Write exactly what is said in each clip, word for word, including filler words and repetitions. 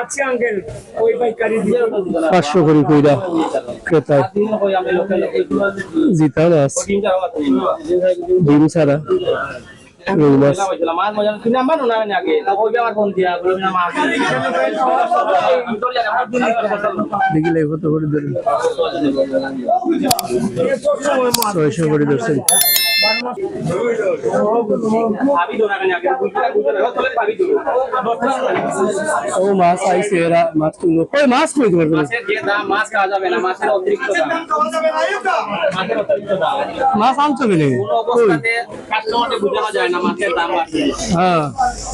আচ্ছা আঙ্কেল, ওই পাইকারি দিও। পাঁচশো করি কইরা ক্রেতায়। জিতা মাছ, ডিম ছাড়া, রুই মাছ। দেখি লাই কত করি ধরে। ছয়শো করি ধরছেন। ও মাছ আইছে, এরা মাছ তুলবো। কই মাছ কই তোমার কাছে? মাছের যে দাম, মাছ খাওয়া যাবে না, মাছের অতিরিক্ত দাম। মাছের অতিরিক্ত দাম। মাছ আনছো কেনে? কোনো অবস্থাতে কাস্টমারকে বোঝানো যায় না, মাছের দাম বাড়ছে। হ্যাঁ।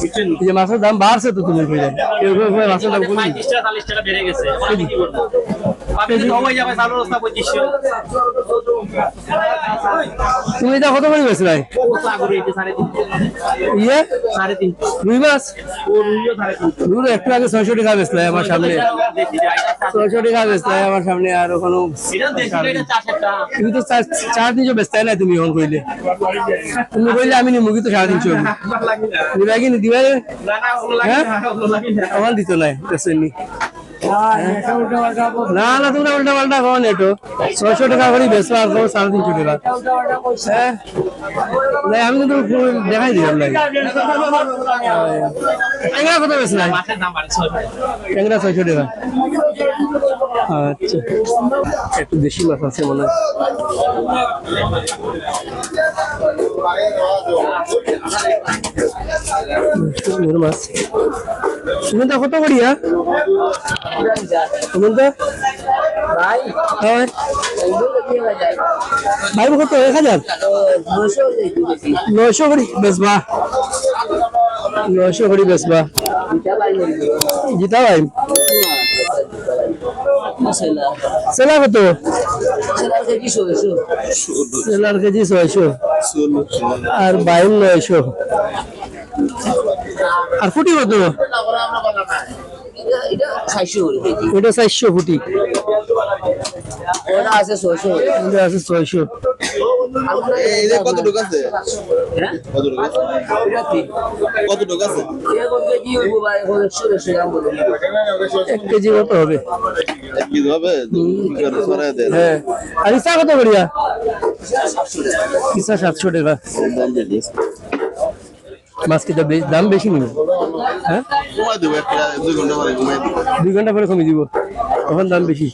বুঝছেন? এই যে মাছের দাম বাড়ছে তো তুমি কইলে। কেউ কেউ কয় মাছের দাম কমে। পঁয়ত্রিশ টাকা, চল্লিশ টাকা বেড়ে গেছে। আমি কি করবো? ভাবি তো হয়ে যাবে, চালুর অবস্থা পঁচিশশো। তুমি এটা কত করে বেচলাই? ও তো আগরে এটা সাড়ে তিনশো। ইয়ে? সাড়ে তিনশো। রুই মাছ? ও রুইও সাড়ে তিনশো। রুই একটু আগে ছয়শো টাকা বেচলাই আমার সামনে। দেখি, এটা ছয়শো টাকা বেচলাই আমার সামনে, আর ওখানে এটা দেশি না, এটা চাষেরটা। তুমি তো চার, সাড়ে তিনশো বেচতায় না তুমি এখন কইলে। তুমি কইলে আমি নিমুখী তো সাড়ে তিনশো। ভালো লাগে না। নিবা কি নি দিবা রে? না, না, ওগুলো লাগে হ্যাঁ? না, ওগুলো লাগে না। আমার দিত নাই, বেচেনি। না, না, তোমরা উল্টা পাল্টা কও না একটু। ছয়শো টাকা করি বেচবা আর কও সাড়ে তিনশো টাকা। হ্যাঁ? না, আমি কিন্তু পুরো দেখাই দিলাম নাই। ট্যাংরা কত বেচলা? ট্যাংরা ছয়শো টাকা। আচ্ছা, একটু দেশি মাছ আছে মনে হয়। সুন্দর মাছ। সুমনদা, কত করিয়া? সুমনদা? ভাই। হ্যাঁ। ভাই, কত? এক হাজার? নয়শো করি বেচবা। নয়শো করি বেচবা। জিতা ভাই। সেলা কত? সেলার কেজি ছয়শো। আর বাইম নয়শো। আর ফুটি কত? এটা, এটা চারশো করে কেজি। ওটা চারশো ফুটি। ওটা আছে ছয়শো। এটা আছে ছয়শো। এই, এটা কতটুকু আছে? হ্যাঁ? কতটুকু আছে? এটা কি? কতটুকু আছে? এখন কেজি হইব ভাই, এখন একশো, দেড়শো গ্রাম বলে। এক কেজি কত হবে? এক কেজি হবে? হুম। ছড়াই দেন। হ্যাঁ। আর ইসা কত করিয়া? ইসা সাতশো টাকা। দাম বেশি। মাছ কি দাম বে-, দাম বেশি নিব? হ্যাঁ? কমাই দেবো, একটা দুই ঘন্টা পরে কমাই দেবো। দুই ঘন্টা পরে কমে দিব, তখন দাম বেশি।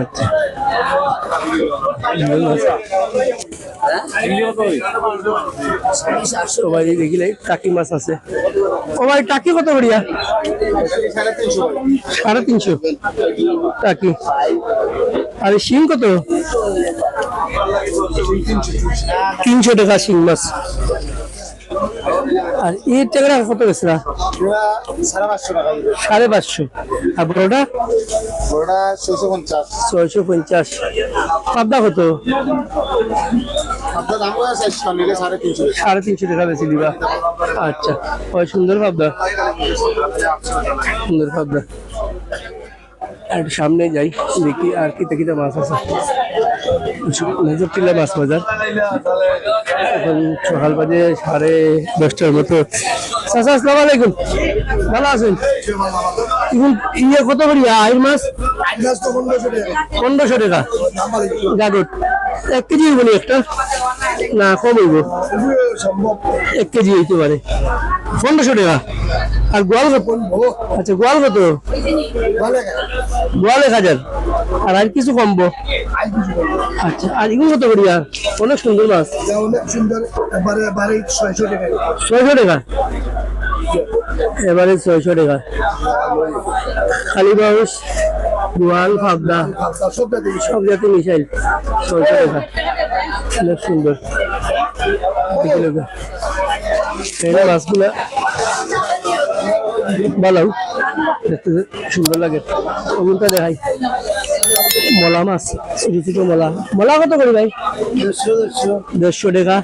আচ্ছা। ও ভাই, এই দেখিলে টাকি মাছ আছে। ও ভাই, টাকি কত করিয়া? সাড়ে তিনশো। টাকি। আর এই শিং কত? তিনশো টাকা শিং মাছ। আর এই ট্যাংরা কত গেছে? সাড়ে পাঁচশো টাকা। সাড়ে পাঁচশো। আর বড়টা? বড়টা ছয়শো পঞ্চাশ। ছয়শো পঞ্চাশ। পাবদা কত? পাবদা দাম করে চারশো, নিলে সাড়ে তিনশো। সাড়ে তিনশো টাকা বেশি দিবা। আচ্ছা, ওই সুন্দর পাবদা। সুন্দর পাবদা। আর একটু সামনে যাই, দেখি আর কিতা কিতা মাছ আছে। মেজরটিলা মাছ বাজার। এখন সকাল বাজে সাড়ে দশটার মতো। চাচা, আসসালামু আলাইকুম। ভালো আছেন? এখন ইয়ে কত করি আইর মাছ? আইর মাছ তো পনেরোশো টাকা। পনেরোশো টাকা? গাগট। এক কেজি হইব নি একটা? না, কম হইব। সম্ভব। এক কেজি হইতে পারে। পনেরোশো টাকা। আর গোয়াল কত? আচ্ছা, গোয়াল কত? গোয়াল এক হাজার। আর আর কিছু কমবো? আচ্ছা, আর এগুলো কত করি আর? অনেক সুন্দর মাছ। এটা অনেক সুন্দর, এবারে, এবারে ছয়শো টাকা। ছয়শো টাকা? এবারে ছয়শো টাকা। খালি বাউস, গোয়াল, পাবদা। পাবদা, সব জাতি মিশাই। সব জাতি মিশাই। ছয়শো টাকা। অনেক সুন্দর। দেখি লোকে। এই মাছগুলা ভালো, দেখতে সুন্দর লাগে। ওগুনটা দেখাই, মলা মাছ, ছোট ছোট মলা। মলা কত করি ভাই? দেড়শো, দেড়শো। দেড়শো টাকা।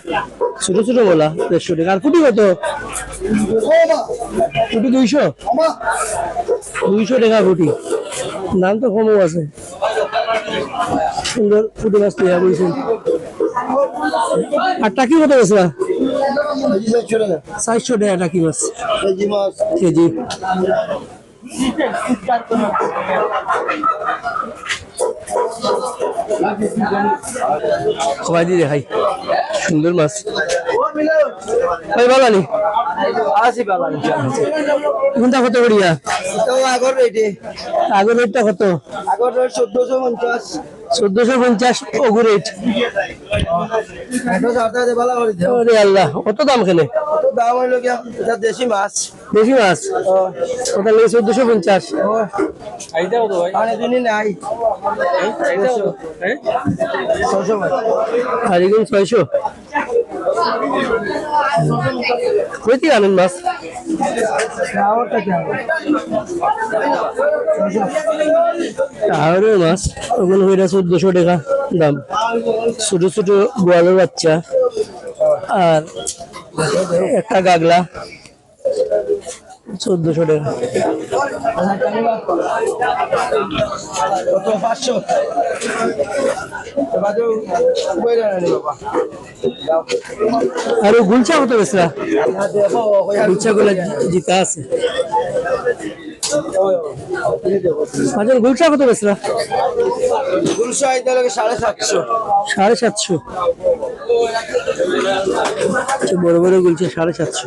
ছোট ছোট মলা, দেড়শো টাকা। আর ফুটি কত? ফুটি দুইশো। দুইশো টাকা ফুটি। দাম তো কমও আছে। সুন্দর ফুটি মাছ তৈরি হয়েছে। আর টাকি কত গেছে? চারশো টাকা টাকি মাছ। কেজি। কবাই দি দেখাই, সুন্দর মাছ। ভাই, ভালা নি? আছি ভালা, ইনশাআল্লাহ। কোনটা কত করিয়া? তো আগর রেটে। আগর রেটটা কত? আগর রেট চোদ্দশো পঞ্চাশ। চোদ্দশো পঞ্চাশ অগু রেট। এটা সারটা দে, ভালা করি দেও। ওরে আল্লাহ, অত দাম কেনে? অত দাম অইলো গিয়া, এটা দেশি মাছ। দেশি মাছ? ও। ওটা লাগে চোদ্দশো পঞ্চাশ। ও। এইটা কত ভাই? আরে দিনই নাই। এইটা কত? হ্যাঁ? ছয়শো ভাই। আর এগুন ছয়শো। কই থাকি আনইন মাছ? না, ওটা কি হবে? ছয়শো। আরে মাছ, ওগুন কইরা চোদ্দশো টেকা দাম। ছোট ছোট গোয়ালর বাচ্চা। আর একটা গাগলা। চোদ্দশো টেকা। কত? পাঁচশো। এ বাদে কইরা না রে বাবা। আর ও গুলশা কত বেচরা? গুলশা গুলা জিতা আছে। আচ্ছা, গুলশা কত বেচরা? গুলশা এটা লাগে সাড়ে সাতশো। সাড়ে সাতশো। আচ্ছা, বড় বড় গুলশা সাড়ে সাতশো।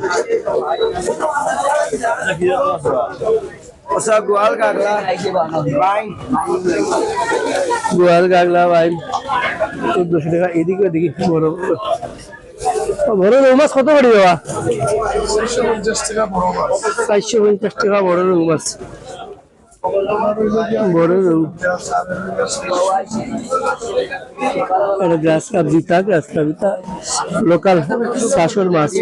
আচ্ছা, গোয়াল গাগলা, বাইন। গোয়াল গাগলা, বাইন। চোদ্দশো টেকা, এদিকে ওদিকে বড় বড়। ও, বড় রৌ মাছ কত করি বাবা? চারশো পঞ্চাশ টেকা বড় মাছ। চারশো পঞ্চাশ টেকা বড় রৌ মাছ। বড় রৌ। এটা গ্রাস কাপ দিতা, গ্রাস কাপ দিতা। লোকাল চাষর মাছ।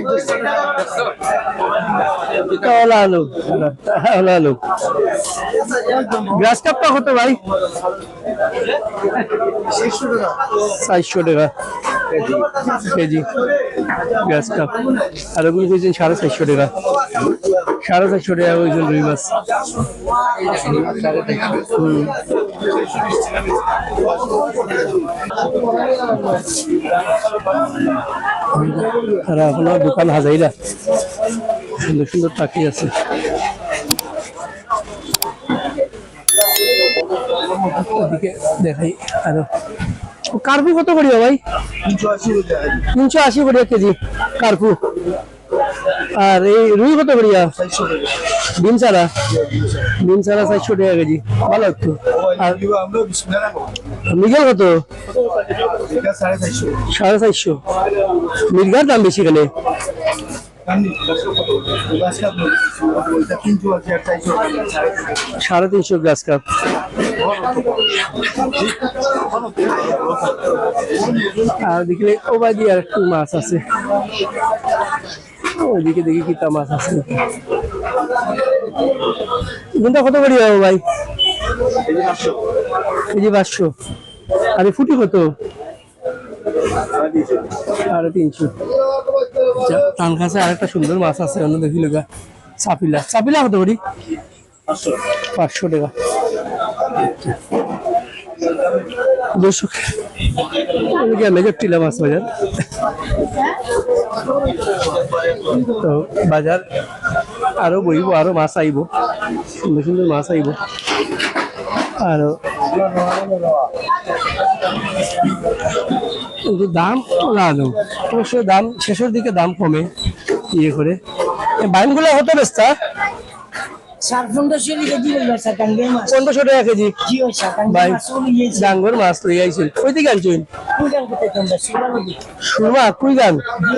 এটা ওলা আলু, ওলা আলু। গ্রাস কাপটা কত ভাই? চারশো টেকা কেজি। গ্রাস কাপ। আর ওগুলো কইছেন সাড়ে চারশো টেকা। সাড়ে চারশো টেকা কইছেন রুই মাছ। হুম। আর এখনো দোকান হাজাইরা। সুন্দর সুন্দর টাকি আছে। ওদিকে দেখাই আরো। ও, কার্পু কত করিয়া ভাই? তিনশো আশি করিয়া কেজি কার্পু। আর এই রুই কত করিয়া? ডিম ছাড়া? ডিম ছাড়া চারশো টেকা কেজি। ভালা তো। আর মৃগেল কত? সাড়ে চারশো। মৃগার দাম বেশি কেনে? সাড়ে তিনশো গ্রাস কাপ। আর দেখলে ও বাদি আর একটু মাছ আছে। ওইদিকে দেখি কিতা মাছ আছে। এগুনটা কত করি হবে ভাই? কেজি পাঁচশো। আর এই ফুটি কত? সাড়ে তিনশো। আচ্ছা, তার কাছে আরেকটা সুন্দর মাছ আছে, অন্য দেখি লোকা। চাপিলা, চাপিলা কত করি? পাঁচশো টেকা। দর্শক, এদিকে মেজর টিলা মাছ বাজার। তো বাজার আরো বইব, আরো মাছ আইব, সুন্দর সুন্দর মাছ আইব। আরো কিন্তু দাম লাগানো, অবশ্য দাম শেষের দিকে দাম কমে ইয়ে করে। এই বাইমগুলা কত বেচতা? সাড়ে পনেরোশো টাকা কেজি বলবে, স্যার, টাঙ্গাইল মাছ। পনেরোশো টাকা কেজি? জি, ওই স্যার, টাঙ্গাইল ভাই, মাছ ওগুলো ইয়ে, স্যার। ডাঙ্গর মাছ লই আইছেন। কই থেকে আনছেন? কুড়িগ্রাম থেকে আনবা, সোনামুখী। সুরমা, কুড়িগ্রাম? জি।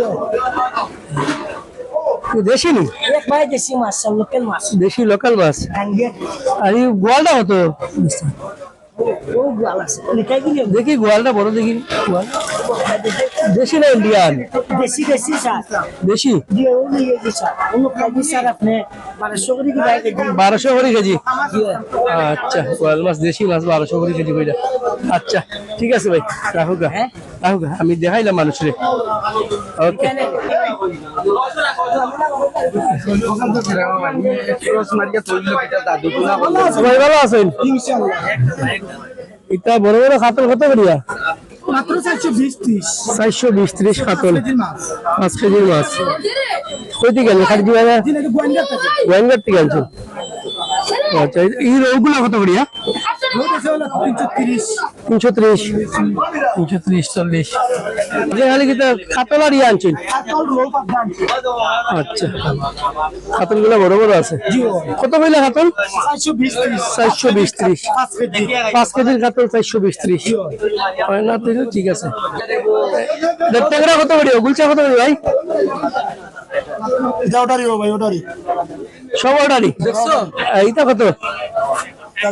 তো দেশি নি? এক ভাই দেশি মাছ, স্যার, লোকাল মাছ। দেশি লোকাল মাছ। টাঙ্গাইল। আর এই গোয়ালটা কত? ও, ও গোয়াল আছে। দেখি গোয়ালটা বড় দেখি। গোয়াল। দেশি না ইন্ডিয়ান? দেশি, দেশি, স্যার। দেশি? জি, ও নিয়ে গেছি, স্যার। অন্য কেজি, স্যার, আপনি বারোশো করে কিলো কেজি। বারোশো করে কেজি? জি। আচ্ছা, গোয়াল মাছ, দেশি মাছ বারোশো করে কেজি কইরা। আচ্ছা, ঠিক আছে ভাই, রাখো গা। হ্যাঁ? রাখো গা, আমি দেখাইলাম মানুষরে। ওকে। সবাই ভালা আছইন? ইটা বড় বড় কাতল কত করিয়া? মাত্র চারশো বিশ ত্রিশ। চারশো বিশ ত্রিশ কাতল। পাঁচ কেজির মাছ। পাঁচ কেজির মাছ। কই থেকে আনছেন? খাটি বাজার? জি, না, এটা গোয়াইনঘাট থেকে। গোয়াইনঘাট থেকে আনছেন? আচ্ছা, এই, এই রৌগুলা কত করিয়া? তিনশো ত্রিশ। তিনশো ত্রিশ, চল্লিশ। যে খালি কিতা কাতল আর ইয়া আনছইন? আচ্ছা, কাতলগুলা বড় বড় আছে। কত কইলা কাতল? চারশো বিশ ত্রিশ। পাঁচ কেজির কাতল চারশো বিশ ত্রিশ। হয় না তো, ঠিক আছে। দেড় টেংরা কত করি? গুলচা কত করি ভাই? এটা ওটারই ও ভাই, ওটারই। সব ওটারই? এইটা কত?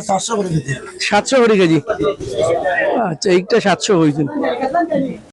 সাতশো করে কেজি। সাতশো করে কেজি। আচ্ছা, এইটা সাতশো কইছইন।